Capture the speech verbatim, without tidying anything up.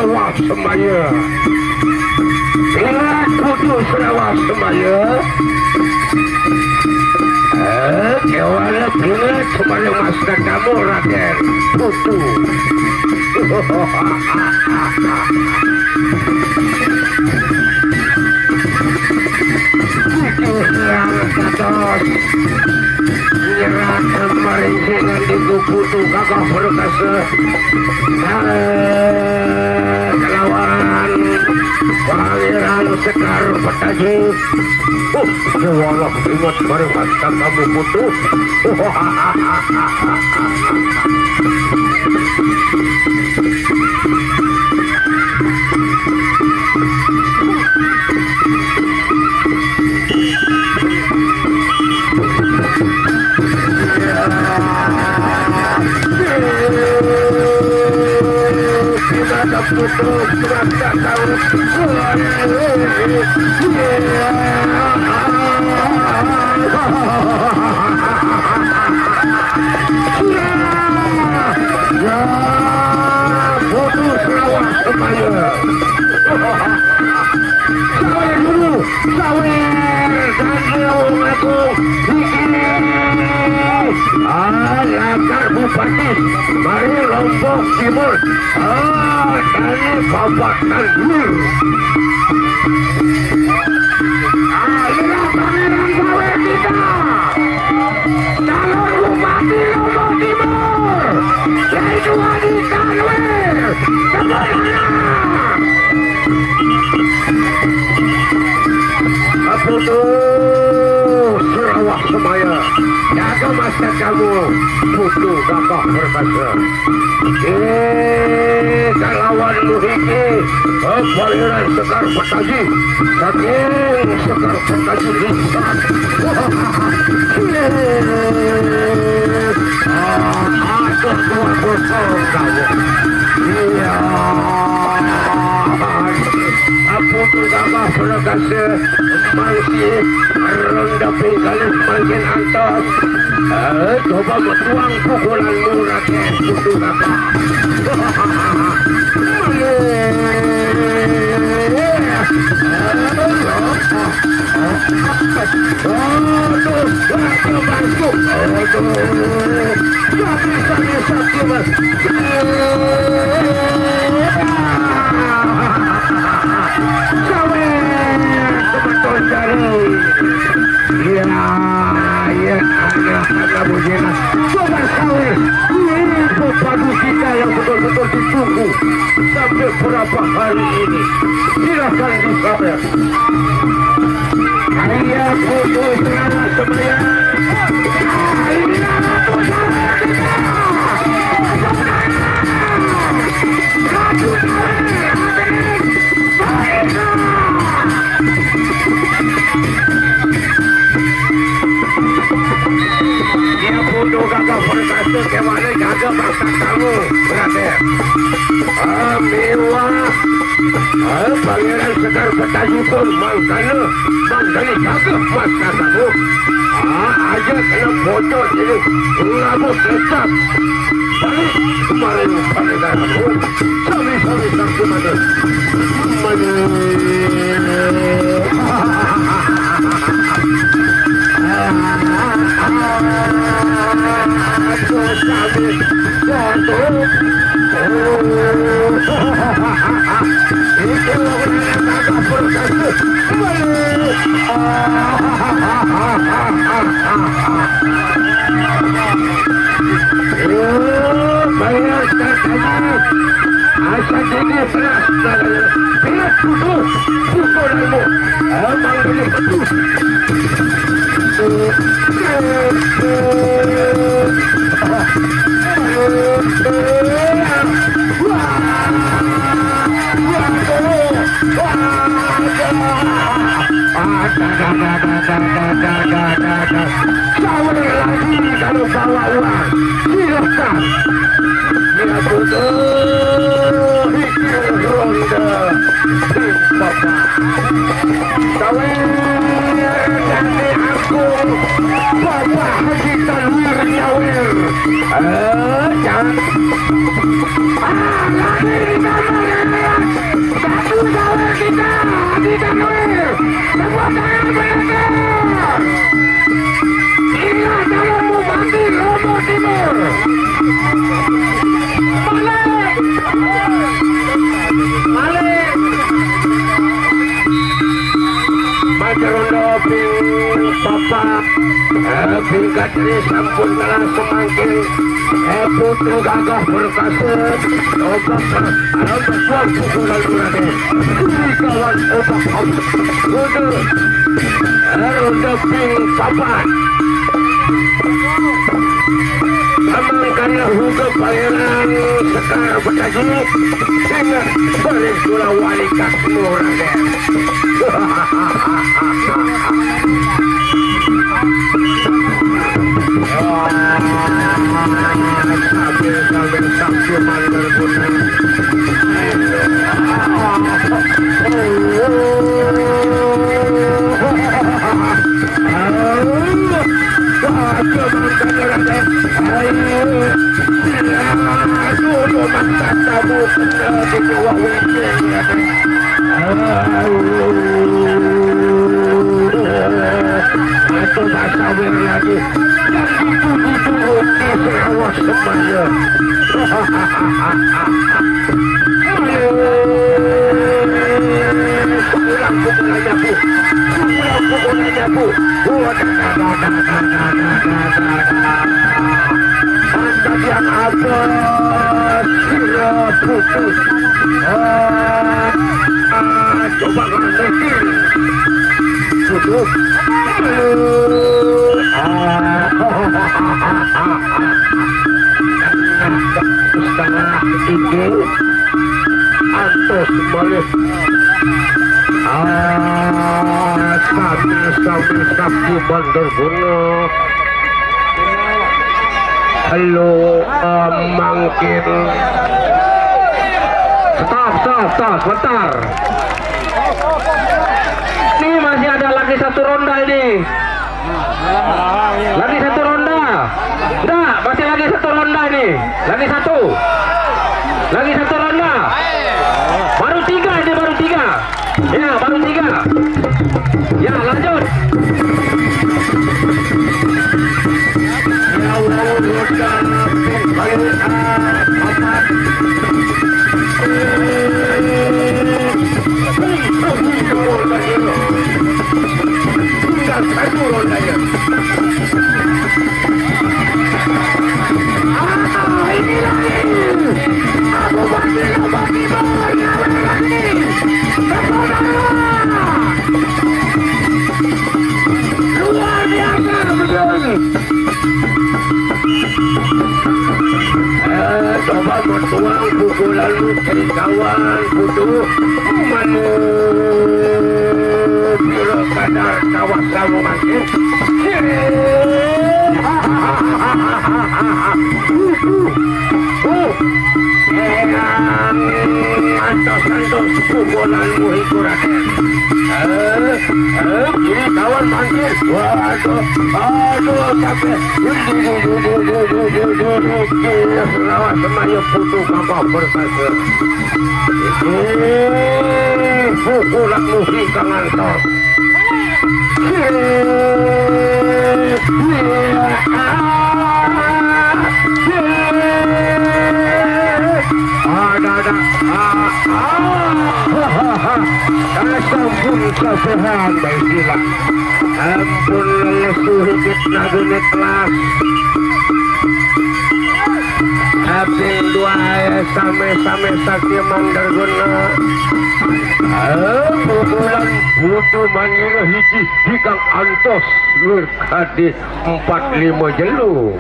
Wah, semaya. Ingat kudu selawah semaya. Eh, kewala ingat kembali masa kamu, Raden. Kudu. Pikir yang dados. Nyerahkan maring dengan di kudu gagah perkasa. Nah, kelawan Pangeran Sekar Petaji. Oh, ya Allah, ingat bareng masa kamu butuh. Ya, bodoh selawas semaya. Sawer dulu, sawer. Dan dia mengaku, iki. Ah, lakar bupati, mari Lombok Timur. Ah, dari Bapak Tanwir. Ah, inilah Pangeran Sawer kita. Calon Bupati Lombok Timur, yaitu Adi Tanwir. Tepuk tangan. Putu Surawah Semaya, jaga masa kamu, Putu Gagah Perkasa. Eh, kalawan luhiki, eh, Pangeran Sekar Petaji. Saking Sekar Petaji lisan. Ah, aduh, dua botol kamu. Iya. Ampun, Gagah Perkasa. Mangsi ronda pingkalih mangkin antos. Eh, coba metuang pukulanmu, Raden Putu Kakak. Aduh, aduh, aduh. Gak bisa, bisa, Mas. Sawer, teman-teman dari. Iya, iya, anak-anak bujina. Coba sawer. Ini pepadu kita yang betul-betul ditunggu. Sampai berapa hari ini? Silahkan disawer. Ayo, putus semangat semua. Ayo, putus semangat. Dia bodoh gagah perkasa, kemana gagah masa kamu, Raden? Ah, mewah. Ah, Pangeran Sekar Petaji pun mangkana, mangkana gagah masa kamu. Ah, aja kena bocor ini, ngabuk kecap. Balik kemarin pada garamu. Sami-sami saksi mata. Mani. Aduh, sami. Jatuh. Itu orang yang tak berkata. Mani. Bayar katanya. Asa gini beras. Beras butuh. Butuh ilmu. Emang ini betul. Wah. Waduh. Waduh. Ada, ada, ada. Sawer lagi kalau bawa uang. Silakan. Dia butuh pikir ronda. Bapak. Sawer dari aku. Bapak Haji Tanwir nyawer. Eh, jangan. Ah, lagi di kamar. Bingkatri sampun telah semangkin. Eh, putu gagah perkasa. Obat, obat suang pukulan Raden. Kiri kawan obat, obat. Roda. Eh, roda ping papat. Samangkana huga Pangeran Sekar Betaji. Sehingga baris kula wali kasmu, Raden. Aduh, basawir lagi. Yang gitu-gitu, oke, serawas semaya. Pukulan-pukulannya, Bu. Pukulan-pukulannya, Bu. Wadah, dah, dah, dah. Panjang yang atas, sira putus. Ah, ah, coba ngenekin. Putus. Ah, setengah itu. Antos malih. Ah, sami-sami sabda Bandar Guna. Halo, eh, mangkin. Stop, stop, stop, sebentar. Ini masih ada lagi satu ronda ini. Lagi satu ronda. Enggak, masih lagi satu ronda ini. Lagi satu. Lagi satu ronda. Baru tiga ini, baru tiga. Ya, baru tiga. Ya, lanjut. Tinggal satu rondanya. Ah, ini lagi. Aku bagi, aku bagi, bagi, bagi. Luar biasa, betul. Eh, coba mertuang pukulan lu, cari kawan, butuh. Manu, pira kadar kawas kamu masih. Butuh. Eyang, antos-antos pukulanmu iku, Raden. Eh, eh, kiri kawan mangkir. Waduh, aduh, capek. Lawan semaya putu gagah perkasa. Eh, pukulanmu ingkang antos. Ada, ada. Ah, ah. Sampun kasehan, baik sila. Ampun lesu hikit nagune telas. Kaping dua, eh, same-same sakti mandarguna. Eh, pukulan butuh manira hiji hikang antos lur kadis empat lima jelo.